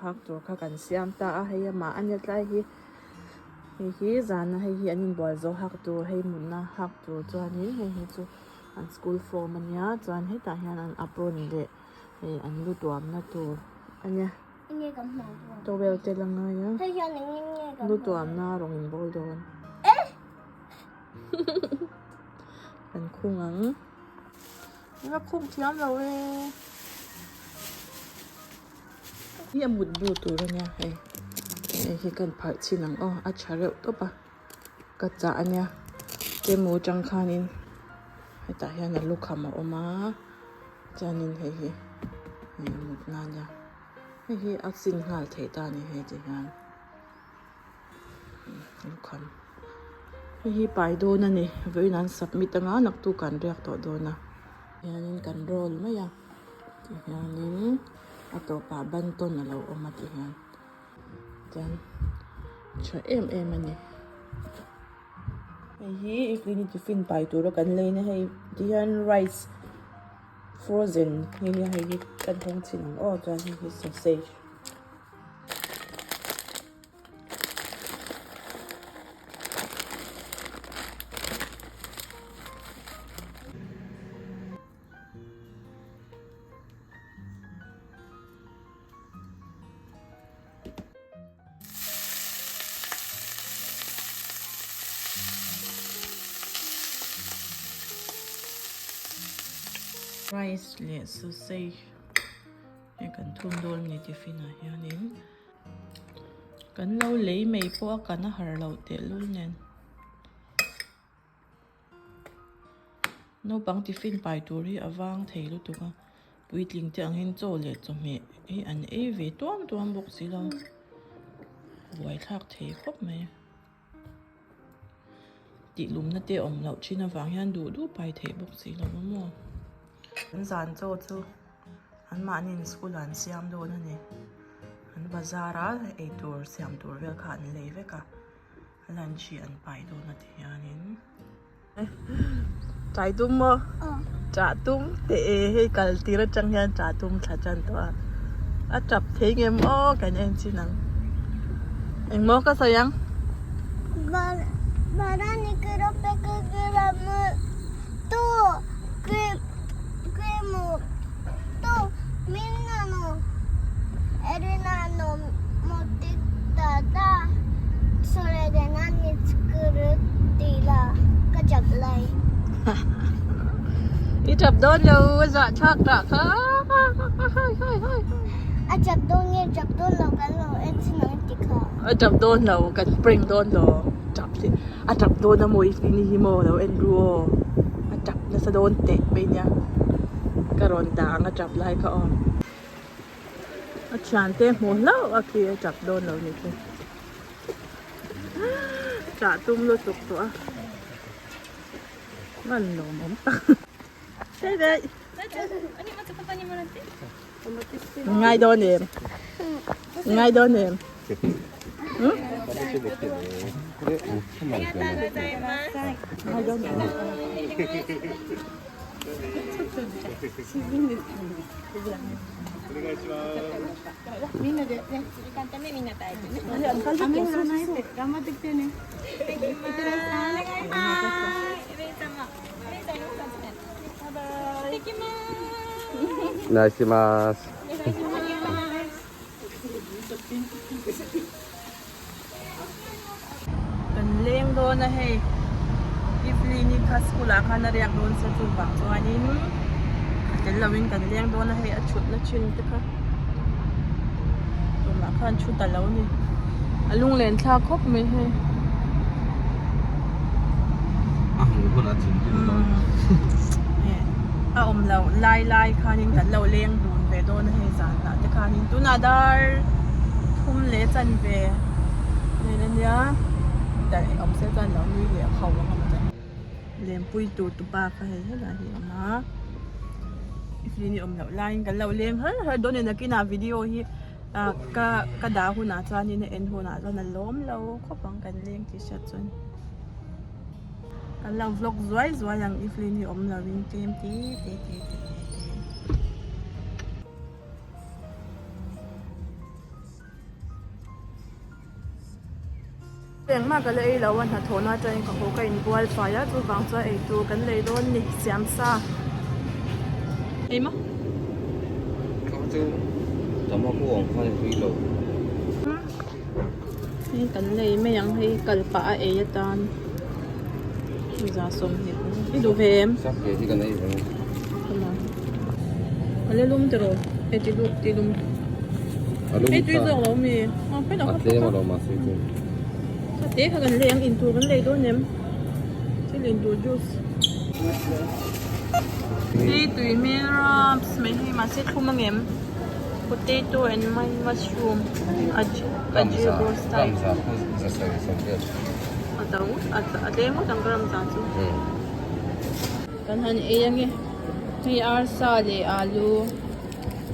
hak tur kha kan siam ta a hei amah a nia tlai hi hei hi zana hei hi an inbual zawh hak tur hei mutna hak tur chuanin hei hi chu an school form a nia chuan hetah hian an apron leh hei an lu tuamna tur a nia towel te la ngai a lu tuamna rawng inbawl dawn kan khung ang. Eng a khum thiam lo e. Hi a mut bu tur a nia hei. Hei hi kan pharh chhin ang aw a tha reuh tawp a ka chah a nia chemu atang khanin hetah hian a lukham a awm a chuanin hei hi hei a mut na a nia hei hi a sin nghal theih ta a ni hei ti hian. Lukham hei hi pai dawn a ni vawiin an submit anga naktuk an riak tawh dawn a hianin kan roll mai a tihianin a tawpah ban tawn a lo awm a tihian chuan tha em em a ni hei hi evening tiffin pai tura kan lei na hei tihian rice frozen hei hi hei hi kan hawng chhin ang aw chuan hei hi sausage. Rice leh sausage Hei kan thun dawn ni tiffin ah hianin kan lo lei mai pawh a kan a har loh tehlul nen naupang tiffin pai tur hi a vang thei lutuk a puitling te angin chaw leh chawhmeh hi an ei ve tuam tuam bawk si lo buaithlak thei khawp mai tih lumna te awm loh thin avang hian duh duh pai theih bawk si lo a maw an zan chaw chu. Anmahniin school ah an siam dawn a ni. An bazar a eitur siam tur vel kha an lei vek a, lunch hi an pai dawn a ti hianin. Ṭai tum maw? Ṭah tum teh e, hei kal tir atang hian ṭah tum thla tan tawh a. A ṭap thei ngem aw kan en chin ang. Engmaw ka sawi ang? Bara とククリームとみんなのエルナの持ってったらそれで何作るって言らガチャブライ I ṭap dawn lo a zah thlak tah kha A ṭap dawn nge ṭap dawn lo kan lo en chin ang ti kha. A ṭap dawn lo kan prank dawn lo ṭap hi a ṭap dawn a maw i ni hi maw lo en ru aw a ṭap nasa dawn teh mai nia ka rawn dah ang a ṭap lai kha aw a thiante hmuh hlauh a khi a ṭap dawn lo ni khi ṭah tum lutuk tawh a man lawmawm tak Ngai dawn em? Ngai dawn em? Ngai dawn em? Kan leng dawn a hei Evelyn i kha school ah khan a riak dawn se chuvang chuanin a tel lovin kan leng dawn a hei a thutna thin te kha tumah khan thu ta lo a ni a lunglen thlak khawp mai hei. A hmuh hunah thinrim dawn. A awm lo lai lai khanin kan lo leng dun ve dawn a hei zanah te khanin tunah dar thum leh chanve vel a nia dar awm se chuan lo nui leh ho ang a mawle. Lempui tur tupa kha hei helai hi a awm a Evelyn-i awm loh laiin kan lo leng har har dawn a ni nakinah video hi ah ka ka dah hunah chuanin a en hunah chuan a lawm lo khawp ang kan leng tih hriat chuan kan lo vlog zuai zuai ang Evelyn hi awm lovin tlem te te te te te te. Engmah ka la ei lo a, hnathawhna atangin ka haw ka inbual fai a, chuvang chuan ei tur kan lei dawn ni, siam sa. Ei maw? Kha chu tamaku ang khan i hlui lo. Hei kan lei mai ang hei kal pah a ei atan za sawmhnih i duh ve em? Sak ve hi kan ei ve. A la lum tiraw? Hei ti lum ti lum. A lum Hei tui zawk lo mi. A tlem alawm a sei chu. Kha te kha kan lei ang in tur kan lei dawn em? Thil in tur juice. Hei tui hmel raps mai hei mahse thlum ang em? Potato and mushroom ajebo style. A to a tlem ngawt ang ka ramza chu. Kan han ei ange hei arsa leh alu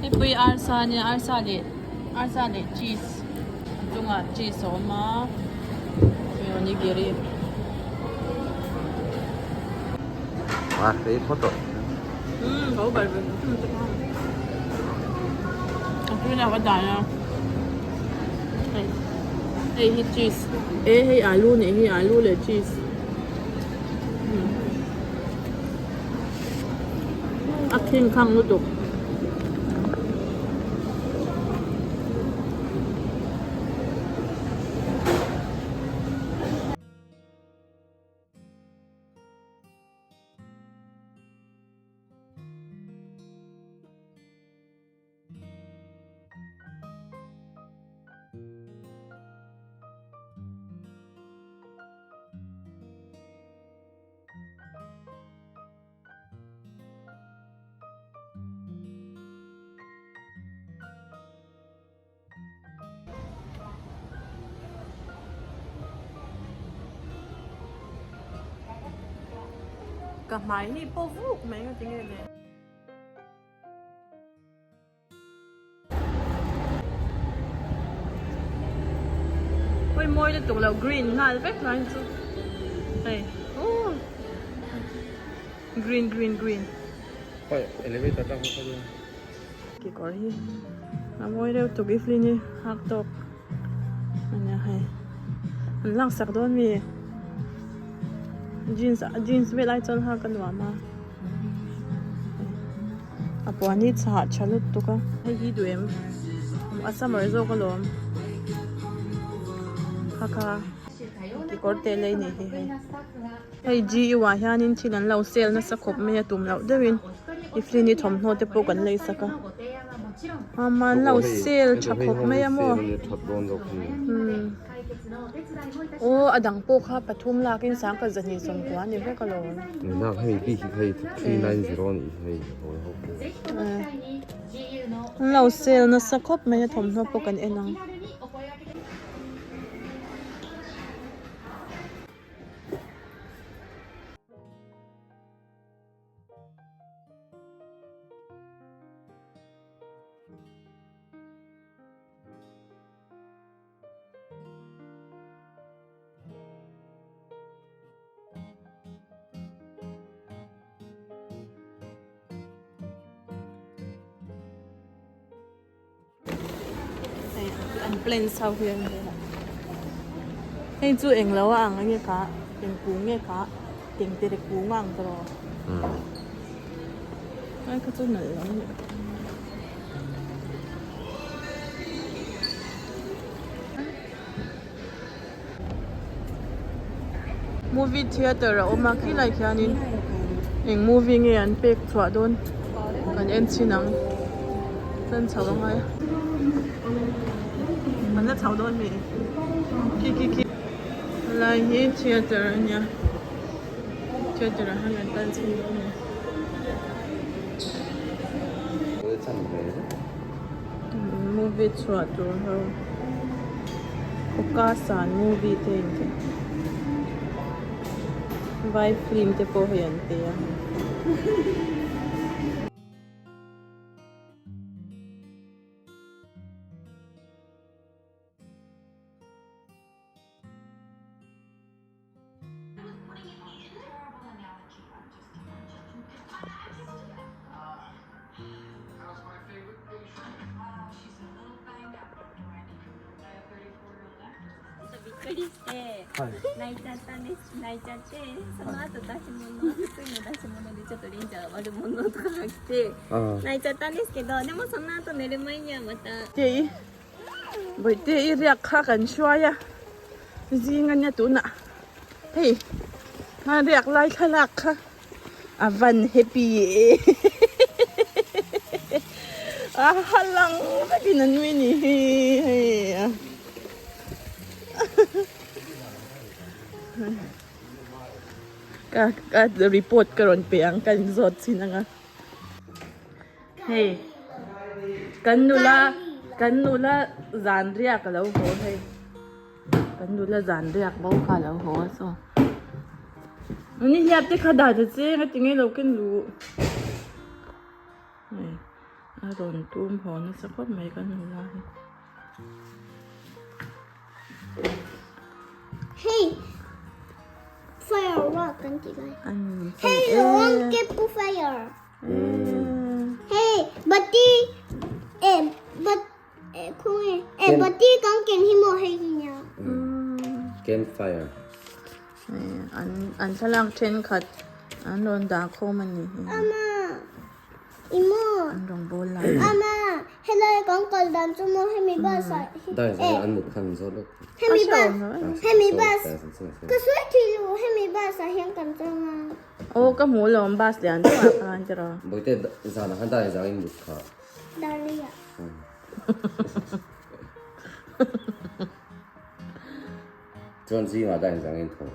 hei pawh hi arsa ania arsa leh arsa leh cheese a chungah cheese a awm a hei onigiri. A hlei phawt tawh. Umm ka ubar ve hrim te kha a tui na ka dan a hei hei hi cheese e hei alu nih hi alu leh cheese. A khing khang lutuk. Ka hmai hi pawh vuk mai nga tinge le. Hawi mawi lutuk lo green nghal vek lai chu hei ooh green green green. Hawi elevator tang kha khawi. Kekawr hi a mawi reuh tuk Evelyn hi hak tawk ania hei an lak sak dawn mi jeans jeans vel ai chuan hak a nuam a. A puan hi chhah tha lutuk a. Hei hi duh em? A summer zawk alawm. Kha kha kekawr te lei nih hi hei. Hei GU ah hianin thil an lo sale nasa khawp mai a tum loh deuhin Evelyn-i thawmhnaw te pawh kan lei sak a. Ama an lo sale tha khawp mai a maw. Aw a dang pawh kha pathum lakin sangkhat zahnih sawmkua a ni vek alawm. Nihna hemi bik hi hei 390 a nih hi hei hawi ho pawh. An lo sale nasa khawp mai a thawmhnaw pawh kan en ang. An plants ho hi an hei chu englo a ang enge kha eng kung nge kha tengtere kung a ang tawh ai kha chu nalh lo a ni. Movie theatre a awm a khilai khianin eng movie nge an pek chhuah dawn kan en chhin ang chuan chho a ngai an la chho dawn mi khi khi khi helai hi theatre a nia theatre ah hian kan kal chhin dawn a ni. Movie chhuah tur ho Okasan movie te in ti vai film te pawh hei an pe a. くりして泣いちゃったんです泣いちゃってその後出し物福井の出し物でちょっとレンジャー悪者とかが来てあ泣いちゃったんですけどでもその後寝る前にはまた Te i Bawihte i riak kha kan hruai a zing ania tunah hei a riak lai thlalak kha a van happy e a ha lang vekin a nui ni hi hei a ka ka report ka rawn pe ang ka inzawt chin anga. Hei kan nula kan nula zan riak a lo haw hei kan nula zan riak bo kha a lo haw a saw ni hiat te kha dah ta cheng a ti ngei lo ken luh hei a rawn tum haw nasa khawp mai kan nula hi. Hei firework kan tih lai. Hei lawng ke pu fire. Hei bati e bat e khung e e bati kan ken hi maw hei hi nia. Campfire. An an thlalak thenkhat an rawn dah khawm a ni hi. Ama. Emaw. An rawn bawl lai. Ama, helai kan kal dan chu maw hemi bus ah hi. Dai zan an mut khan zawt lawk. Hemi bus, hemi bus. Ka sawi thei lo, hemi bus ah hian kan chang a. Aw ka hmu lo ang bus lian deuh ah khan tiraw. Bawihte zan ah khan dai zang in mut kha. Darlei ah. Chuan zingah dai zang in thaw.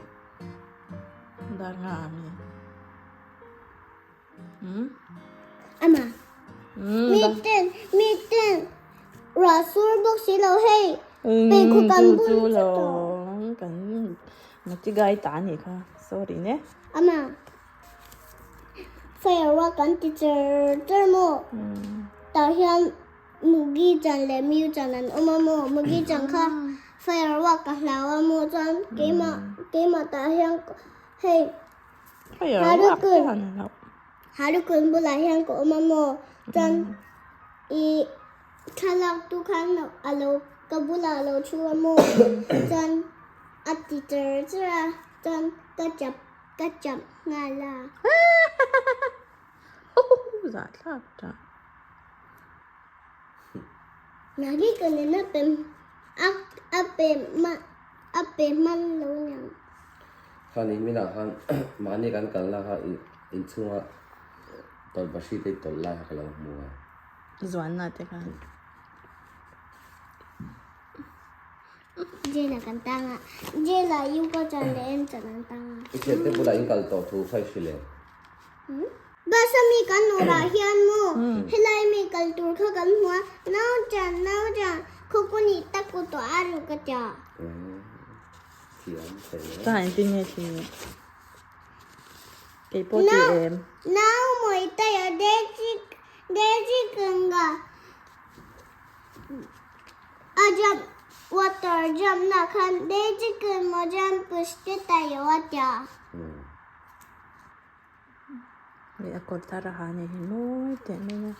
Dar nga ah mi. Ama. Mi ten mi ten ruah sur bawk si lo hei. Peikhu kan bun chu lo kan matigai ta ni kha sorry ne. Ama. Firework kan ti char char maw. Tah hian Mugi chan leh Miu chan an awm a maw. Mugi chan kha firework ka hlau a maw chuan keimah keimah tah hian hei. Harukun bulah hian ka awm a maw? Chuan i thlalak tu khan a lo ka bulah a lo thu a maw? Chuan a ti char char a, chuan ka chap ka chap nghal a. Nagikun in a pe a pe a pe hman lo niang. Khan in minah khan mahni kan kal na kha inchhunga tawlhpahri te tawlh lai kha ka lo hmu a. Zuanna te khan. Jail ah kan tang a, jail ah Yuka chan leh em chan an tang a. I thiante bulah in kal tawh thu kha i hrilh em? Bus a mi kan nawrah hian maw helai mi kal tur kha kan hmu a, nau chan nau chan khawkawni tak ku tawh a ru ka tia. Ta engtin nge thli kei pawh ti em? Nau mawi ta ya Daisy Daisy kanga a jump water jump na khan Daisy kun mo jump してたよa tia. Hei a kawt thar a ha nei hi mawi teh mai a.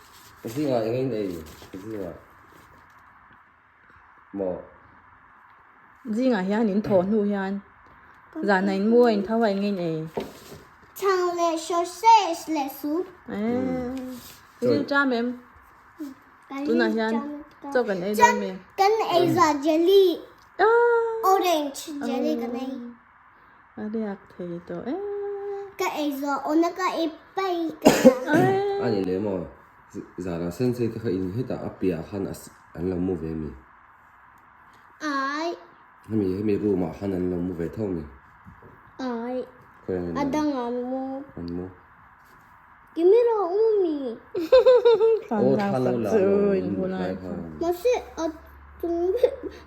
Zingah engin ei zingah maw. Zingah hian in thawh hnu hian zan a in mu a in tho a engin ei. Chhang leh sausage leh soup. Eee zing ṭam em? Tunah hian chaw kan ei dawn mi? Kan ei zah jelly orange jelly kan ei. A riak thei tawh e. Ka ei zawh awna ka ei pai ka A ni leh maw? Zara sensei te kha in hetah a piah khan an lo mu ve mi? Ai. Hemi hemi room ah khan an lo mu ve tho mi? Ai. Khawi A dang an mu. An mu. Kimi ro u mi. Aw thla lo la lo in mut lai khan. Mahse a tung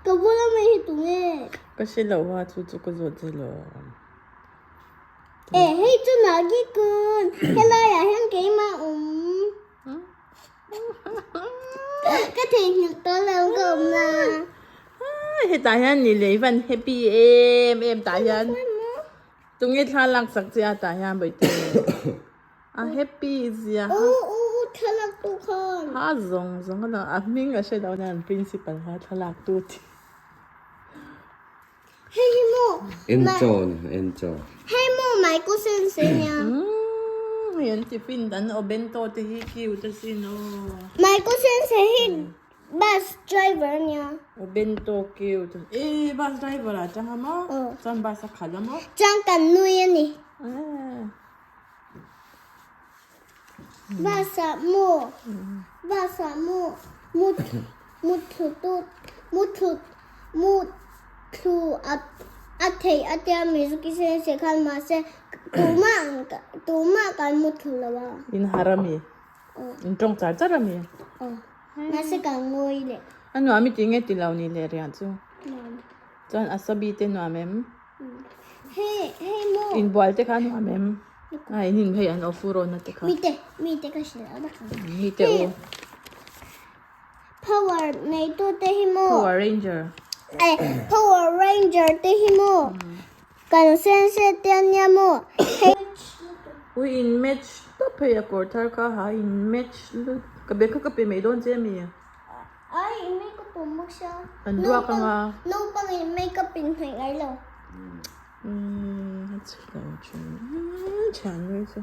ka bula mai hi tung e. Ka hre lo a chu chu ka zawt zet lo. E hei chu Nagi kun helai ah hian keimah awm. Ka theihnghilh tawh lo ka awm la. Hetah hian ni lei van happy em em tah hian. Tunge thla lak sak che a tah hian Bawihte. A happy zia. U u u thla lak tu khan. Ha zawng zawng a lang a hming a hre lo nia an principal kha thla lak tu tih. Hei hi maw Encho a ni encho. Hei maw Michael sensei nia. Umm hei an tiffin an aw bento te hi cute asin aw. Michael sensei hi bus driver nia. Aw bento cute e bus driver ah chang a maw chuan bus a khalh a maw. Chuan kan nui a ni. Bus ah maw bus ah maw mutthlu tu mutthlu mutthlu a a theih a tia Mizuki sensei khan mahse tumah tumah kan mutthlu lo a. In har a mi? In tawng char char a mi? Aw mahse kan ngawi leh. A nuam i ti nge ti lo ni leh riah chu? Chuan Asabi te nuam em? Hei hei maw. Inbual te kha nuam em? A in in hei an ofu rawn na te kha. Mite mite ka hrilh a dak ang. Mite u. Power nei tu te hi maw. Power Ranger. Eh Power Ranger te hi maw. Kan sensei te ania maw. Hei. Ui in match tawp hei a kawr thar kha ha in match lut ka bag kha ka pe mai dawn che mi. Ai i makeup awm bawk sia. An ruak anga. Naupang in makeup in hnaih ngai lo. Umm a chhe lo thin thian nui chu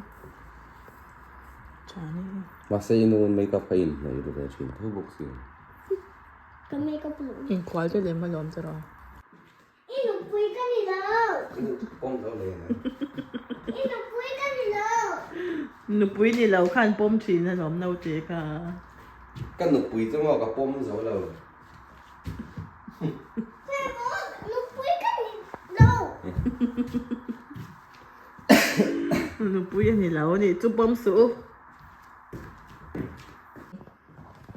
thian hi. Mahse i nu makeup kha i inhnaih ru ve thin tho bawk si. Ka makeup lo. Inkual te lem alawm che rawh. I nupui ka ni lo. Pawm lo leh ang. I nupui ka ni lo. Nupui ni lo khan pawm thin alawm naute kha. Ka nupui chu maw ka pawm zo lo. Nupui ka ni lo. Nupui a ni lo anih chu pawm suh u.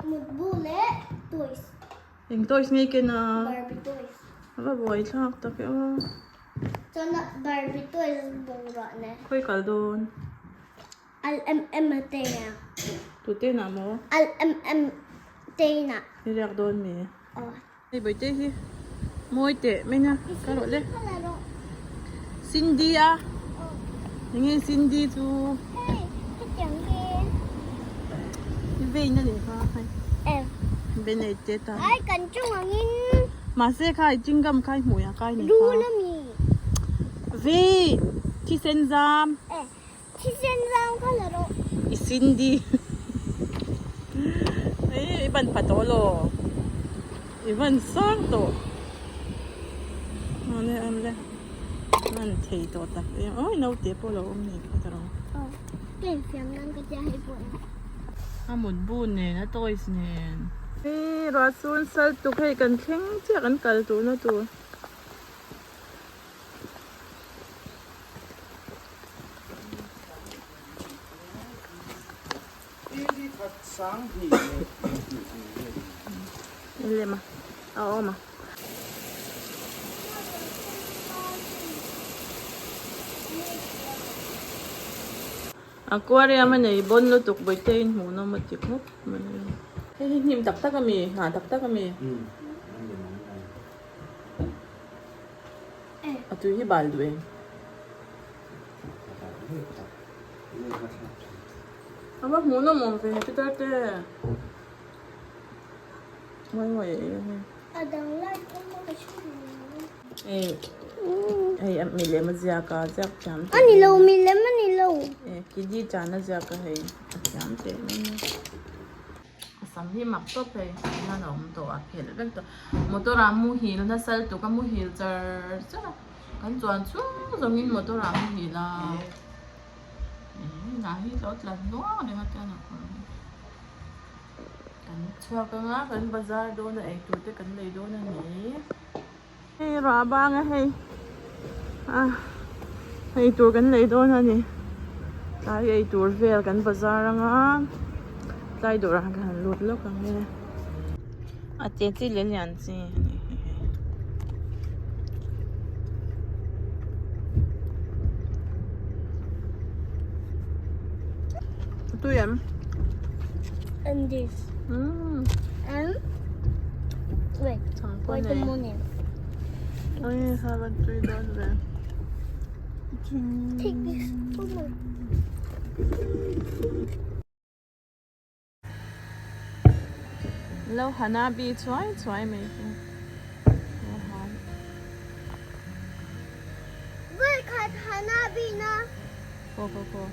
Mutbu leh toys. Eng toys nge ken a? Barbie toys. A va buai thlak tak e aw. Chuan a Barbie toys bungrua ne. Khawi kal dawn? Al em em a te a. Tu te nah maw? Al em em te nah. I riak dawn mi? Aw. Hei Bawihte hi mawi teh mai nia ka rawh le. Cindy a. Eng nge Cindy chu? Hei hetiang hi. I vein a nih kha hei. Be nei te ta. Ai kan chung angin. Mahse kha i chingam kha i hmuh ah kai nei kha. Rul ami. Vei thisen zam. Thisen zam kha la rawh. I Cindy. Ei i ban pha tawh law. I van sang tawh. Awle awle. Van thei tawh tak em. Oi naute pawh lo awm nei kha ta rawh. Aw. Ka infiam nan ka tia hei pawh ni. A mutbu nen a toys nen. Hei ruah chun sal tuk hei kan thleng chiah kan kal tuhna tur. Lem a a awm a. Aquarium a nei bawn lutuk Bawihte in hmuh nawm a ti khawp mai. Hei hi hnim tak tak a mi hnah tak tak a mi. A tui hi bal duh em? A va hmuh nawm awm ve Peter te. Ngawi ngawi ei a hei. A dang lai awm a ka hre lo. Ei hei a milem a ziak a ziak thiam teh. A ni lo milem a ni lo. E kidi chan a ziak a hei a thiam teh mai a. A sam hi mak tawp hei hian a awm tawh a phelh vek tawh motor ah muhil nasa lutuk a muhil char char a kan chuan chhung zawngin motor ah muhil a ih lah hi lo tla hnuang reng a chuan a kawr hi kan chhuak anga kan bazar dawn a eitur te kan lei dawn a ni hei ruah bang a hei a eitur kan lei dawn a ni tlai eitur vel kan bazar anga tlai dawrah kan han lut lawk ang e a te chi leh lian chi a ni hei hei. Tui em? And this. And wait, wait a minute. Oi, have tui dawn ve. Take this. Come on. Lo hanabi chuai chuai mai hi. 那边呢？ Go go go.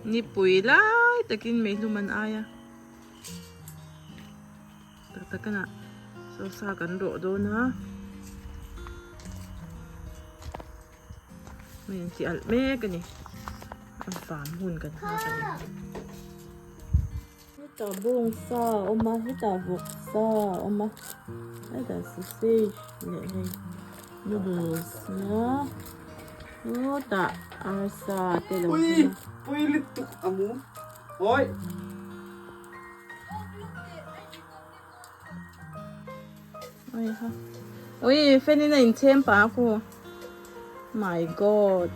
Nipui lai takin meihlum an ai a. Tak tak a saw sa kan rawh dawn a. Mei an ti alh mek a ni. A vam hun kan nghak a ni. Hetah bawng sa a awm a hetah vawk sa a awm a hetah sausage leh hei noodles nia sawtah arsa te lo awm a. Pui lutuk a mu hawi. Ui ha ui fan in a inchhem pah a ku my god.